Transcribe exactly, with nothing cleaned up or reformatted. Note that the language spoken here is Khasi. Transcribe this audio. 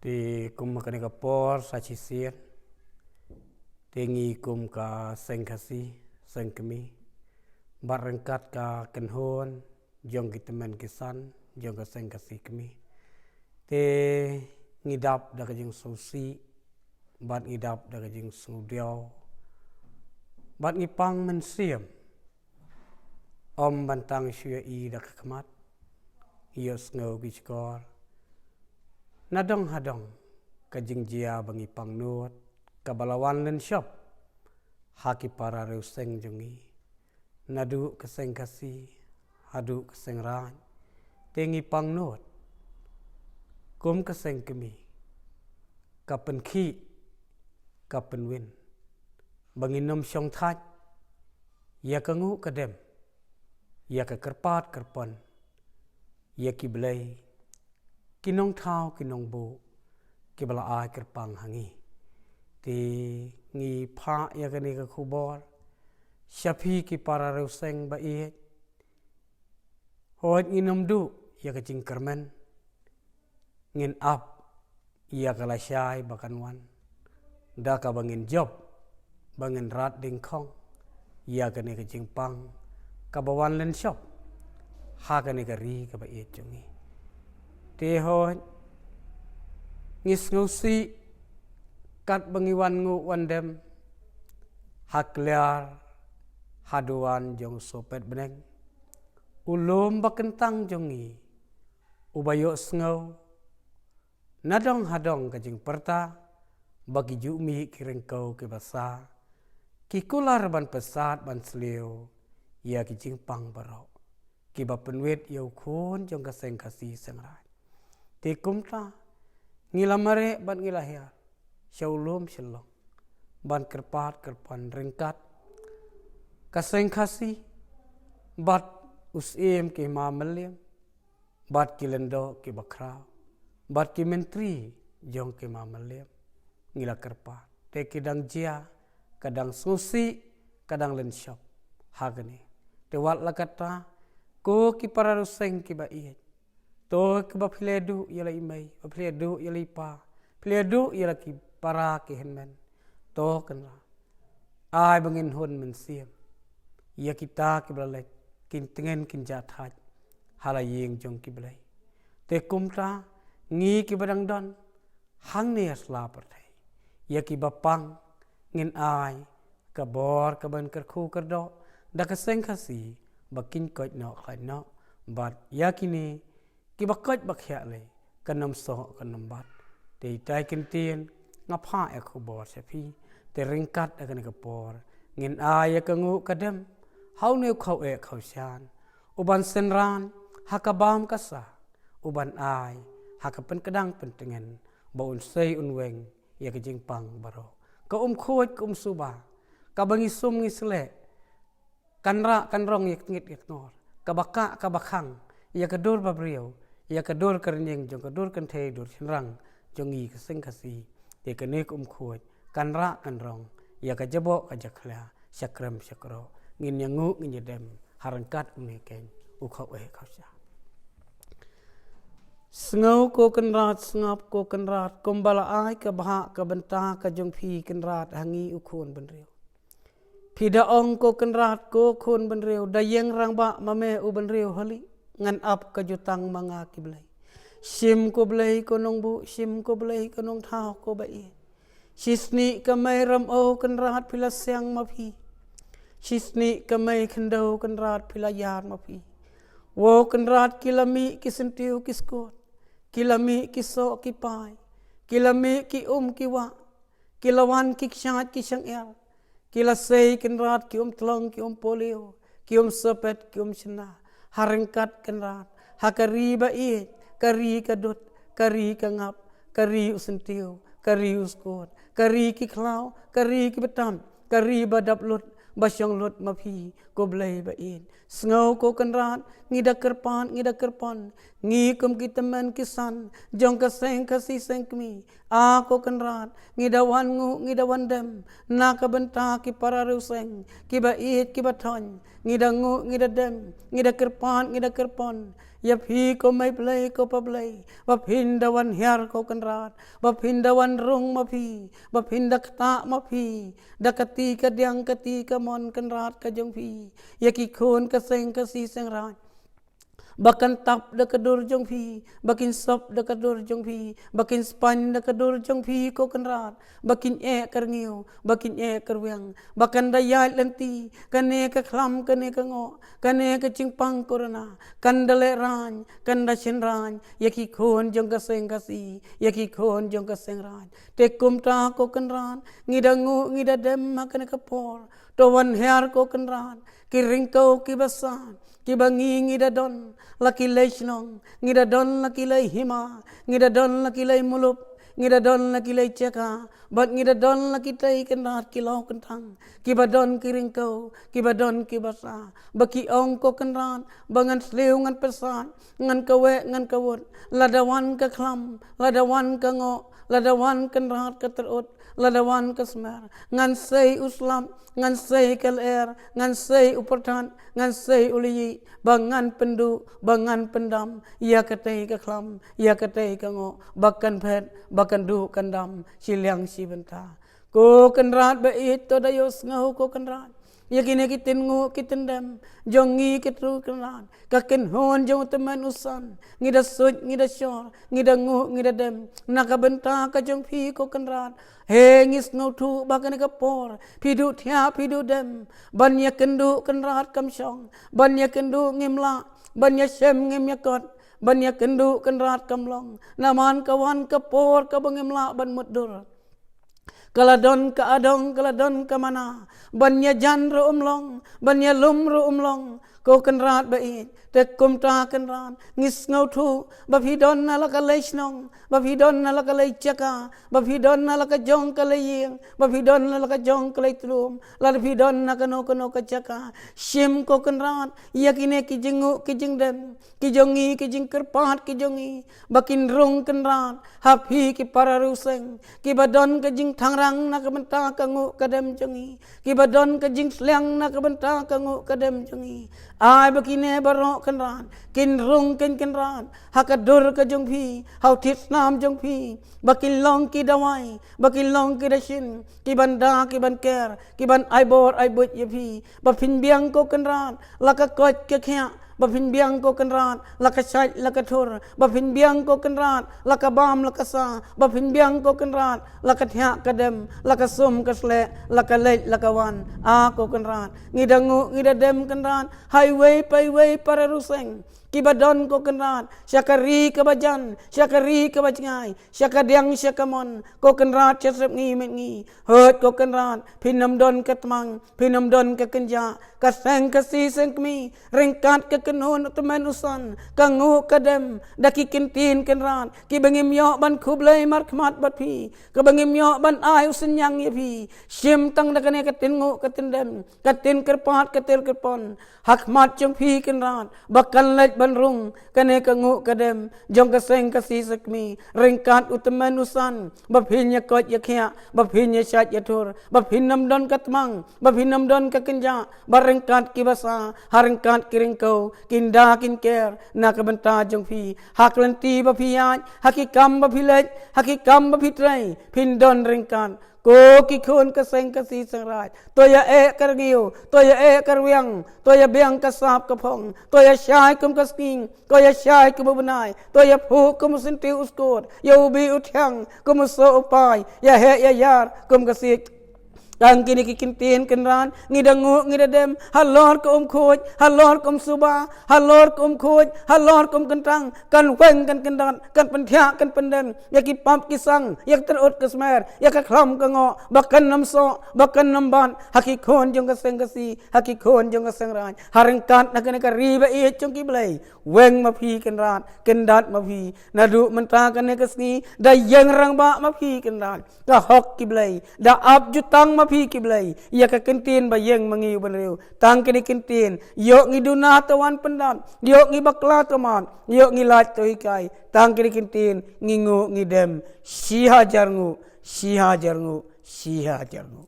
Te kum ha kane ka por sa shisien, te ngi kum ka seng Khasi, seng kmie, bad ryngkat ka kynhun jong ki tymmen ki san jong ka seng Khasi kmie, te ngi dap da ka jingsngewsih, bad ngi dap da ka jingsngewdiaw, bad ngi pang mynsiem. Ym ban tang shu ïohi da ka khmat, ïohsngew ki shkor. Nadong hadong ka jingjia ba ngi pang nud, kaba la wan lynshop ha ki para riewseng jong ngi. Naduh ka seng Khasi haduh ka seng Raid, te ngi pang nud kum ka seng kmie, ka pynkhih, ka pynwin, ba ngin ym shong thait ïa ka nguh ka dem, ïa ka kyrpad kyrpon ïa ki blei, ki nongthaw ki nongbuh, kiba la ai kyrpang ha ngi. Te ngi phah ïa kane ka khubor sha phi ki para riewseng ba ïeit. Hooid, ngin ym duh ïa ka jingkyrmen, ngin ap ïa ka lashai ba kan wan, da kaba ngin jop, ba ngin rat dyngkhong ïa kane ka jingpang kaba wan lynshop ha kane ka ri kaba ïeit jong ngi. Te hooid, ngi sngewsih katba ngi wan nguh wan dem ha kliar, ha duwan jong u Sohpet Bneng, u lum ba kyntang jong ngi, uba ïohsngew nadong hadong ka jingpyrta ba ki juh mih ki ryngkew kiba sah, ki kular ban pynsad ban sliew ïa ki jingpang baroh, kiba pynwit ïa u khun jong ka seng Khasi seng Raid. Te kumta ngi la mareh bad ngi la hiar sha u lum Shillong ban kyrpad kyrpon ryngkat ka seng Khasi bad u Syiem ki Hima Mylliem, bad ki lyngdoh kiba khraw, bad ki myntri jong ki Hima Mylliem. Ngi la kyrpad, te ki dang jia, ka dang sngewsih, ka dang lynshop ha kane. Te wat la katta, ko ki para riewseng kiba ïeit, to kiba phi la duh ïa la i mei, ba phi la duh ïa la i pa, phi la duh ïa la ki para ki hynmen, to kynrad, ai ba ngin hun mynsiem ïa kita kiba la leit, kin tngen kin jah thait ha la ïing jong ki blei. Te kumta, ngi kiba dang don hangne ha sla pyrthei, ïa kiba pang ngin ai ka bor kaban kyrkhu kyrdoh da ka seng Khasi, ba kin koit noh khlaiñ noh, bad ïa kine kiba koit ba khiah lei, kan ym soh kan ym bat. Te itai ktien nga phah ïa ka khubor sha phi, te ryngkat ha kane ka por ngin ai ïa ka nguh ka dem ha une u khaw eh khaw shan, uban synran ha ka bam ka sah, uban ai ha ka pynkdang pyntngen, ba un sei un weng ïa ka jingpang baroh. Ka um khuid ka um suba, kaba ngi sum ngi sleh, kan rah kan rong ïa ka tngit ïa ka tngor, kaba kah kaba khang ïa ka dur babriew, ïa ka dur kyrnying jong ka dur kynthei dur shynrang jong ngi ka seng Khasi. Te kane ka um khuid kan rah kan rong ïa ka jaboh ka jakhlia, sha krem sha kroh, ngin ïa nguh ngin ïa dem ha ryngkat une keiñ u khaw eh khaw shan. Sngew ko Kynrad, sngap ko Kynrad, kumba la ai ka bhah ka bynta ka jong phi Kynrad ha ngi u khun bynriew. Phi da ong ko Kynrad, ko khun bynriew, da ïeng rangbah ma me u bynriew hali, ngan ap ka jutang ma nga ki blei. Shim ko Blei ko nongbuh, shim ko Blei ko nongthaw ko ba ïeit. Shisnieh ka mei Ramew Kynrad phi la siang ma phi. Shisnieh ka mei Khyndew Kynrad phi la ïar ma phi. Wow Kynrad, ki la mih ki syntiew ki skut, ki la mih ki soh ki pai, ki la mih ki um ki wah, ki la wan ki kshaid ki shang-er, ki la sei Kynrad ki um tlong ki um polio, ki um sohpet ki um shna. Ha ryngkat Kynrad, ha ka ri ba ïeit, ka ri ka dud, ka ri ka ngap, ka ri u syntiew, ka ri u skut, ka ri ki khlaw, ka ri ki btam, ka ri ba dap lut ba shong lut ma phi ko Blei ba ïeit. Sngew ko Kynrad, ngi da kyrpad, ngi da kyrpad, ngi kum ki tymmen ki san jong ka seng Khasi seng kmie. A ko Kynrad, ngi da wan nguh ngi da wan dem na ka bynta ki para riewseng kiba ïeit kiba thoiñ. Ngi da nguh ngi da dem, ngi da kyrpad ngi da kyrpad, Ïa phi ko Mei Blei, ko Pa Blei, ba phin da wan hiar ko Kynrad, ba phin da wan rung ma phi, ba phin da ktah ma phi da ka ti ka diang, ka ti ka mon Kynrad ka jong phi, ïa ki khun ka seng ka si seng raid. Ba kan tap da ka dur jong phi, ba kin sop da ka dur jong phi, ba kin spang da ka dur jong phi ko Kynrad, ba kin eh ka rngiew, ba kin eh ka rwiang, ba kan da ïaid lynti kane ka khlam, kane ka ngoh, kane ka jingpang corona, kan da lehraiñ, kan da shynraiñ ïa ki khun jong ka seng ka si, ïa ki khun jong ka seng raid. Te kumta ko Kynrad, ngi da nguh, ngi da dem ha kane ka por. To wan hiar ko Kynrad, ki ryngkew ki basa, ki ba ngi, ngi da don la ki lei shnong, ngi da don la ki lei hima, ngi da don la ki lei mulup, ngi da don la ki lei jaka, bad ngi da don la kitei Kynrad ki law kynthang, ki ba don ki ryngkew, ki ba don ki basa, ba ki ong ko Kynrad, ba ngan sliew ngan pyrsad, ngan kaweh ngan kawut, lada wan ka khlam, lada wan ka ngoh, lada wan Kynrad ka tyrut, lada wan ka smer, ngan sei u slap, ngan sei ka lyer, ngan sei u pyrthat, ngan sei u lyieh, ba ngan pynduh, ba ngan pyndam ïa katei ka khlam, ïa katei ka ngoh, ba kan phet, ba kan duh kan dam shiliang shi bynta. Ko Kynrad ba ïeit, to da ïohsngew ko Kynrad ïa kine ki tynnguh ki tyndem jong ngi ki tru Kynrad, ka kynhun jong u tymmen u san. Ngi da suit, ngi da shor, ngi da nguh, ngi da dem na ka bynta ka jong phi ko Kynrad. He, ngi sngewthuh ba kane ka por phi duh thiah, phi duh dem ban ïakynduh Kynrad kam shong, ban ïakynduh ngim lah, ban ïashem ngim ïakot, ban ïakynduh Kynrad kam long. Namar ka wan ka por kaba ngim lah ban mutdur. Ka la don ka adong, ka la don ka mana, ban ïajan ruh um long, ban ïalum ruh um long. Ko Kynrad ba ïeit, te kumta Kynrad, ngi sngewthuh ba phi don na la ka lei shnong, ba phi don na la ka lei jaka, ba phi don na la ka jong ka lei ïing, ba phi don na la ka jong ka lei tlum, lada phi don na kano kano ka jaka. Shim ko Kynrad ïa kine ki jingnguh ki jingdem ki jong ngi, ki jingkyrpad ki jong ngi, ba kin rung Kynrad ha phi ki para riewseng, ki ba don ka jingthangrang na ka bynta ka nguh ka dem jong ngi, ki ba don ka jingsliang na ka bynta ka nguh ka dem jong ngi. Ai ba kine baroh Kynrad kin rung, kin Kynrad ha ka dur ka jong phi, ha u thied snam jong phi, ba kin long ki dawai, ba kin long ki dashin, ki ban da, ki ban ker, ki ban ai bor ai buit ïa phi. Ba phin biang ko Kynrad la ka koit ka khiah, ba phin biang ko Kynrad la ka shait la ka thur, ba phin biang ko Kynrad la ka bam la ka sa, ba phin biang ko Kynrad la ka thiah ka dem, la ka sum ka sleh, la ka leit la ka wan. A ko Kynrad, ngi da nguh, ngi da dem Kynrad ha iwei pa iwei para riewseng, ki ba don ko Kynrad sha ka ri ka ba jan, sha ka ri ka ba jngai, sha ka diang sha ka mon. Ko Kynrad, sha sep ngi met ngi. Hooid ko Kynrad, phin ym don ka tmang, phin ym don ka kynjah. Ka seng ka si seng kmie, ryngkat ka kynhun u tymmen u san, ka nguh ka dem da ki kyntien Kynrad, ki ba ngim ïoh ban khublei markhmat bad phi, ka ba ngim ïoh ban ai u synñiang ïa phi. Shim tang da kane ka tynnguh ka tyndem, ka tynkyrpad ka tynkyrpon ha khmat jong phi Kynrad, ba kan leit ban rung kane ka nguh ka dem jong ka seng ka si seng kmie, ryngkat u tymmen u san, ba phin ïa koit ïa khiah, ba phin ïa shait ïa thur, ba phin ym don ka tmang, ba phin ym don ka kynjah, ba ryngkat ki basa, ha ryngkat ki ryngkew, kin da kin ker na ka bynta jong phi, ha ki lynti ba phi ïaid, ha ki kam ba phi leit, ha ki kam ba phi trei, phin don ryngkat. Ko ki khun ka seng ka si seng raid, to ïa eh ka rngiew, to ïa eh ka rwiang, to ïa biang ka sap ka phong, to ïa shai kum ka snieng, to ïa shai kum u bnai, to ïa phuh kum u syntiew u skut, ïa u bih u thiang kum u soh u pai, ïa heh ïa ïar kum ka siej. Tang kine ki kyntien Kynrad ngi da nguh ngi da dem, halor ka um khuid, halor ka um suba, halor ka um khuid, halor ka um kyntang, kan weng kan kyndat, kan pynthiah kan pyndem ïa ki pap ki sang, ïa ka tyrut ka smer, ïa ka khlam ka ngoh, ba kan ym soh, ba kan ym bat ha ki khun jong ka seng ka si, ha ki khun jong ka seng raid, ha ryngkat na kane ka ri ba ïeit jong ki Blei. Weng ma phi Kynrad, kyndat ma phi. Naduh mynta kane ka sngi da ïeng rangbah ma phi Kynrad, ka hok ki Blei, da ap jutang ma phi ki Blei ïa ka kyntien ba ïeng ma ngi u bynriew. Tang kine ki kyntien, ïoh ngi duna to wan pyndap, ïoh ngi bakla to mad, ïoh ngi lait to hikai. Tang kine ki kyntien ngi nguh ngi dem. Shi hajar nguh, shi hajar nguh, shi hajar nguh.